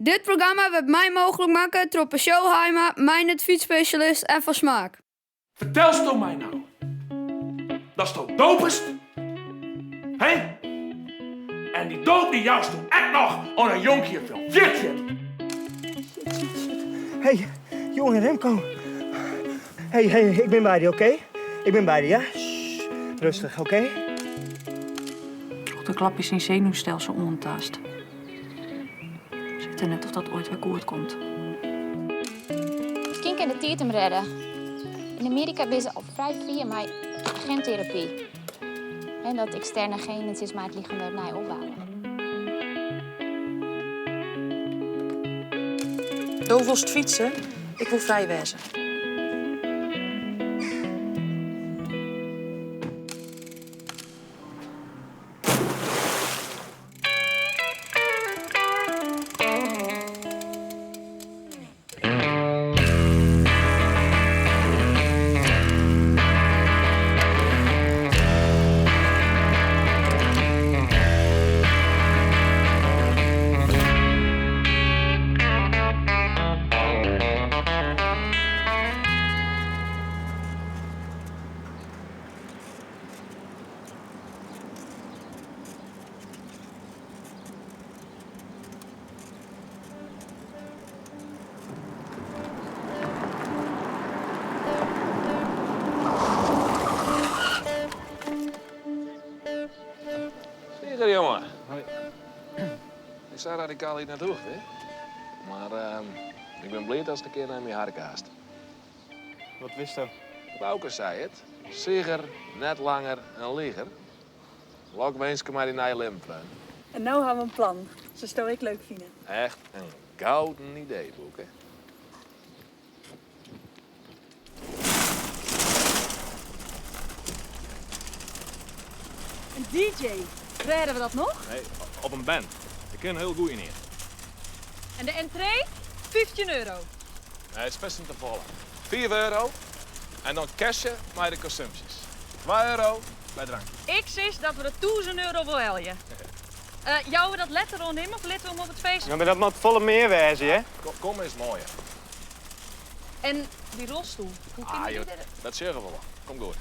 Dit programma wurdt mei mooglik makke troch Peugeot Haima, Meindert Fytsspesjalist en Van Smaak. Fertelsto my no datsto dopest? Hè? En dy doop dy jousto ek noch oan in jonkje fan 14? Hey, jonge Remco. Hey, hey, ik bin by dy, oké? Ik bin by dy, ja? Rêstich, oké? Troch de klap is syn senuwstelsel oantaast. Se witte net oft dat oait wer goed komt. Miskien kin de tiid him rêde. Yn Amearika binne se al frij fier mei genterapy. En dat eksterne genen sis mar it lichem wer opnij opbouwe. Do wolst fytse, ik wol frij wêze. Zeker, jongen. Hoi. Ik sa radikaal net hoecht, hè? Mar ik bin bliid ast in kear nei my harkest. Wat witsto? Bouke sei it. Seger, net langer en leger. Lokwinske mei dyn nije libben, freon. En no ha we in plan. Silsto ek leuk fine. Echt in gouden idee, Bouke. In DJ, rêde we dat noch? Nee, op in band. Ik kin in hiel goeie near. En de entree? 15 euro. Nee, it is fiersten te folle. 5 euro en dan cashe mei de konsumpsjes. 2 euro by drankje. Ik sis dat we de 1000 euro wol helje. Jouwe we dat letter oan him of litte we him op it feest? Ja, mar dat moat folle mear wêze, hè? Kom is moaier. En dy rolstoel, hoe kinne Ah, dy joh, der... dat sjogge we wol. Komt goed.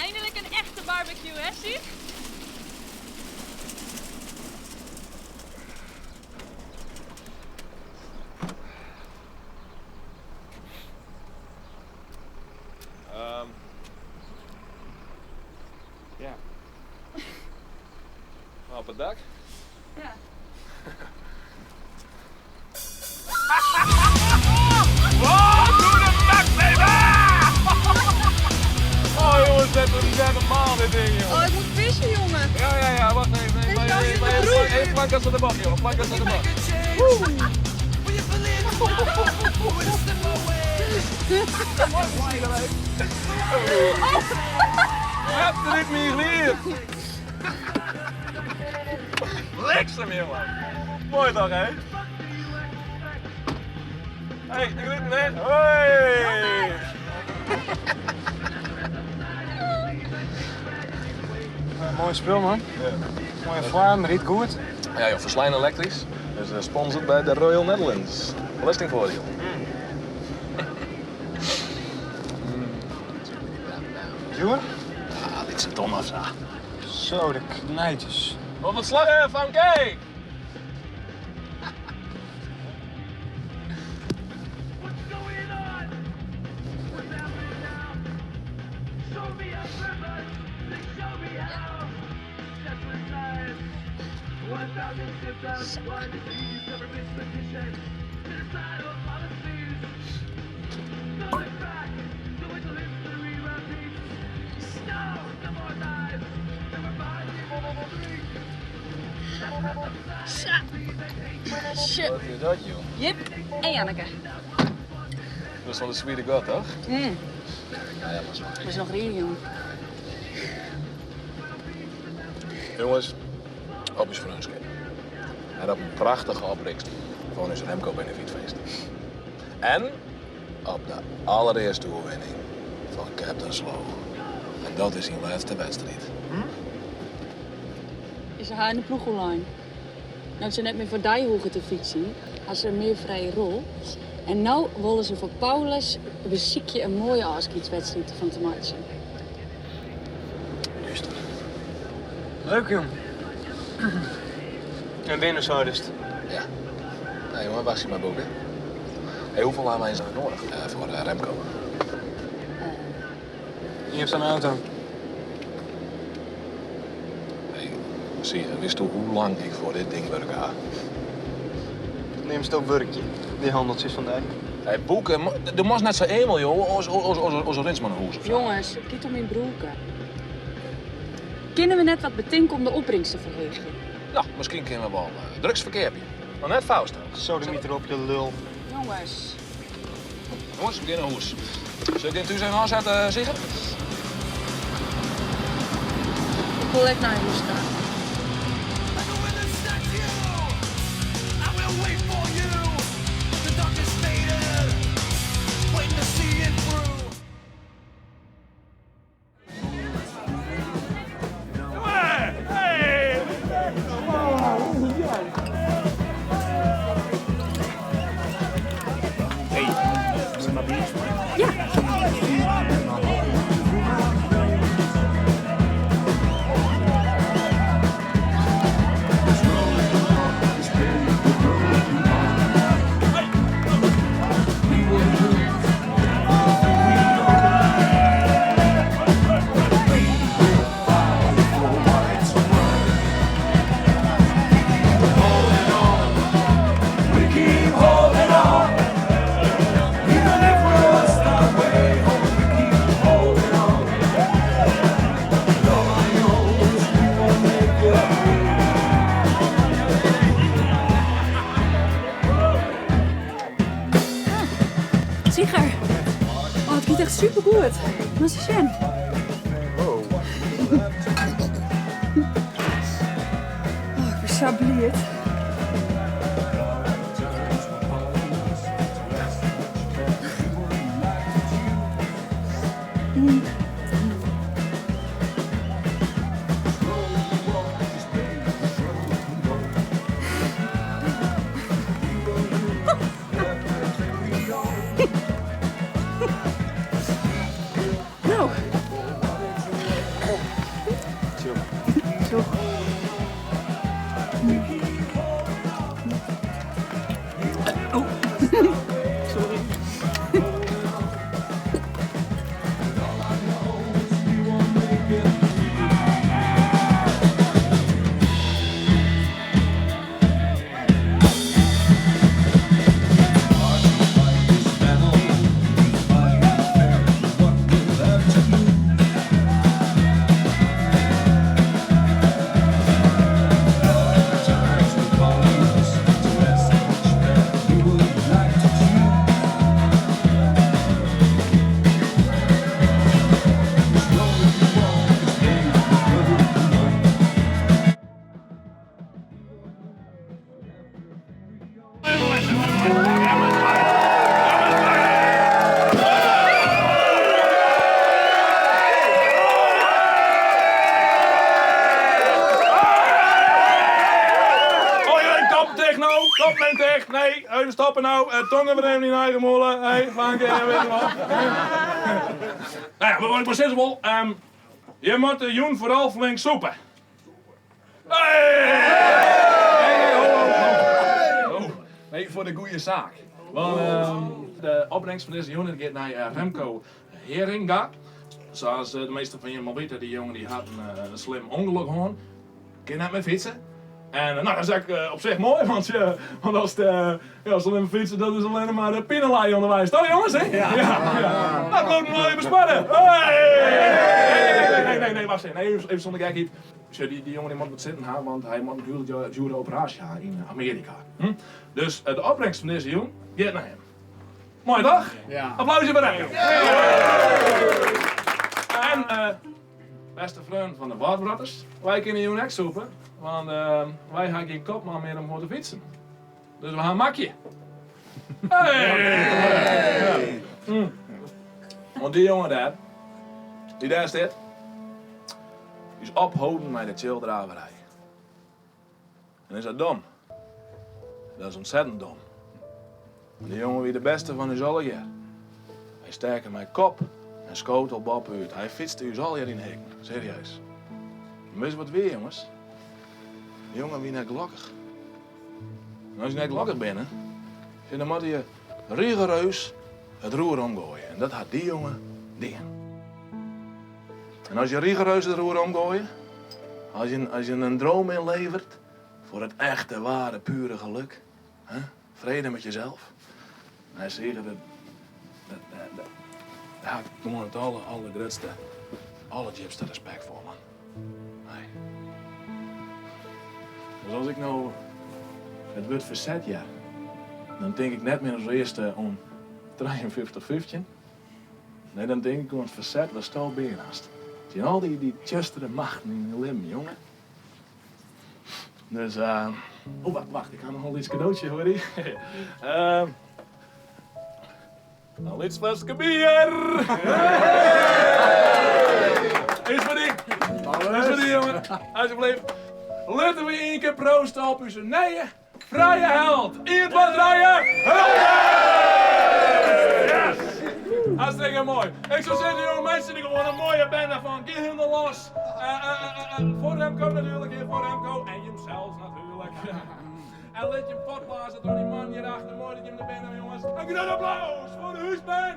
Eindelik in echte barbecue, hè, Siep? Ja. Op it dak? Ja. Wat doe de dak, baby! Oh jongens, dat is net normaal dit ding, jongen. Oh, ik moet pissen, jongen. Ja, ja, ja, wacht even. Even, Dit is even, de even, broek. even plankgas aan de bak, jongen. Plankgas aan de bak. Je hebt er niet meer geleerd. Bliksem, jongen. Mooi toch, hè? Hey, ik weet het, hè? Hoi! Moai spul, man. Moaie foarm, rydt goed. Ja, joh, folslein elektrysk. Dus sponsored by de Royal Netherlands. Belestingfoardiel. Djoer? Ja, lytse ton of sa. Zo, de knijters. Op it slagge, famke! Sa. Sje. Wat is dat, joh? Jip en Janneke. Dat is fan de Swiere God, toch? Ja, ja, pas Dat is noch real, jongen. Jongens, op ús freonskip. En op in prachtige opbringst fan ús Remco Benefietfeest. En op de allerearste oerwinning fan Captain Slow. En dat is syn lêste wedstriid. Is er har yn de ploech oerlein? No't se net mear foar dy hoege te fytsen, ha se in mear frije rol. En no wolle se foar Paulus besykje in moaie ôfskiedswedstriid derfan te meitsjen. Leuk jong. En binnen seidest? Ja. Nou jongen, wacht maar boeken. Hey, hoeveel hebben wij nodig voor Remco? Je hebt een auto. Hey, zie je, wist hoe lang ik voor dit ding werk ha? Neemst ook wurkje, die handeltjes vandaag. Hey, boeken, du moest net zo eenmaal, joh. Als Rinsman hoes of zo. Jongens, het gaat om mijn broeken. Kunnen we net wat betinken om de opbrengst te verhogen? Nou, misschien kunnen we wel drugsverkeer hebben. Maar net fout. Zo de meter op je lul. Jongens. Jongens, we beginnen hoes. Zullen ik dit thuis even aanzetten, Sigrid? Ik wil echt naar huis gaan. Sieger. Oh, het gaat echt supergoed. Maar ze zijn. Wow. Oh, ik ben zo blij. Nou. Zo. Oh. Sorry. Oh, jullie, kop dicht nou. Kop met dicht. Nee, even stoppen nou. Tongen we nemen in eigen molen. Hey, Frank, weet je wel. Nou ja, wat ik maar zeggen wil. Je moet de joen vooral flink soepen. Hey! Hey, ho, ho, ho. Oh, nee, voor de goede zaak. Want de opbrengst van deze unit gaat naar Remco Heringa. Zoals de meeste van jullie al weten, die jongen die had een slim ongeluk gehad. Kan net meer fietsen. En nou, dat is ook op zich mooi, want als de, ja, als alleen maar fietsen, dat is alleen maar de pinelei onderwijs. Toch jongens, hè? Ja. Ja, ja. Nou, ik moet nog even spannen. Hey! Nee, nee, nee, nee, nee, wacht even. Nee, even zonder gek hier. Zo, die jongen die moet wat zitten hebben, want hij moet een hele dure operatie hebben in Amerika. Dus de opbrengst van deze jongen gaat naar hem. Mooi toch? Ja. Applausje voor hem. En beste vriend van de Waardbratters, wij kunnen jongen ook soepen, want wij hebben geen kopman meer om voor te fietsen. Dus we gaan makje. Hey! Ja. Want die jongen daar, die daar zit, die is ophouden met de chilldraverij. En is dat dom? Dat is ontzettend dom. De jonge wie de bêste fan ús allegear. Hy stekke mei kop en skotel boppe-út. Hy fytste ús allegear yn hikken. Serieus. Mar witst wat wie, jonges? De jonge wie net gelokkich. En as je net gelokkich binne, dan moatte je rigoereus it roer omgoaie. En dat hat dy jonge dien. En as je rigoereus it roer omgoaie, as je in droom ynleveret foar it echte, ware, pure geluk, hè? Frede met jezelf. Hy seach dat, dat, dat, dêr ha ik gewoan it aller, allergrutste, allerdjipste respekt foar, man. Nee. Dus as ik no it wurd ferset hear, dan tink ik net mear as earste oan 53 15. Nee, dan tink ik oan it ferset watsto bean hast. Tsjin al dy tsjustere machten yn dyn libben, jonge. Dus, uh, oh, wacht, wacht, ik ha noch in lyts kadootsje foar dy. In lyts fleske bier! Is foar dy. Is foar dy, jonge. Alsjeblieft. Litte we ien kear prooste op ús nije frije held. Ien, twa, trije. Yes! Hartstikke moai. Ik soe sizze, jonge, meitsje der gewoan in moaie bende fan. Gean hielendal los. Foar Remco natuerlik, foar Remco en jimsels natuerlik. En lit jim fuortblaze troch dy man hjir achter. Moai dat jim der binne, jonges. In grut applaus foar de húsband!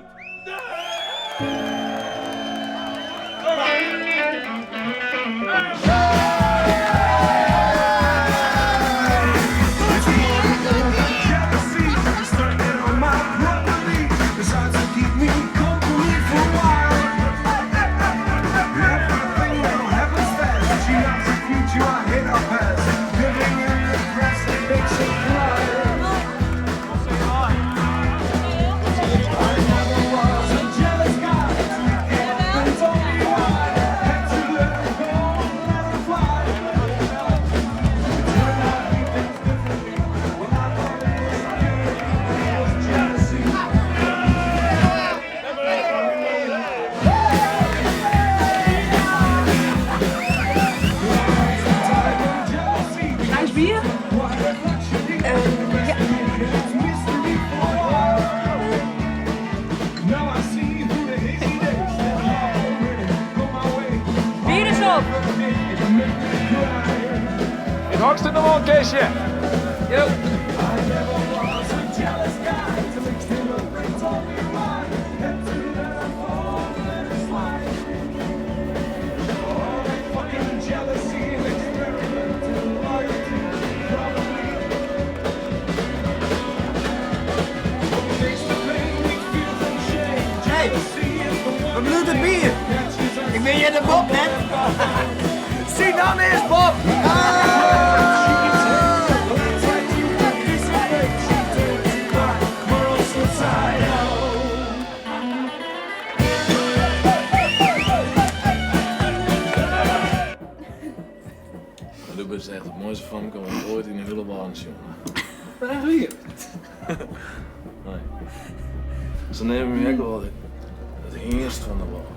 Grijs bier? Ja. Bier is op! It hok stiet noch wol in kistje. Jo. Hey, wêr bliuwt it bier? Ik bin hjir de Bob net. Syn namme is Bob. Du bist echt it moaiste famke wat ik oait yn 'e hiele wâlden sjoen ha. Echt wier. Nee. Se neame my ek wol it hynst fan de wâl.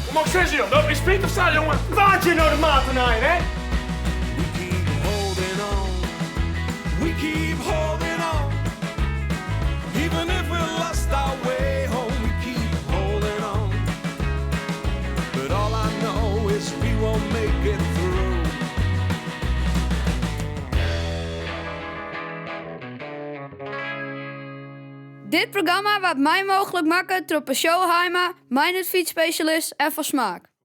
Hoe mok sizze jong? Dat is Piet of sa, jonge? Wa't je nou de maat tenei, hè? We keep holding on. We keep holding on. Even if we lost our way home, we keep holding on. But all I know is we won't make it through. Dit programma waard mei mooglik makke troch Peugeot Haima, Meindert Fietsspecialist en Van Smaak.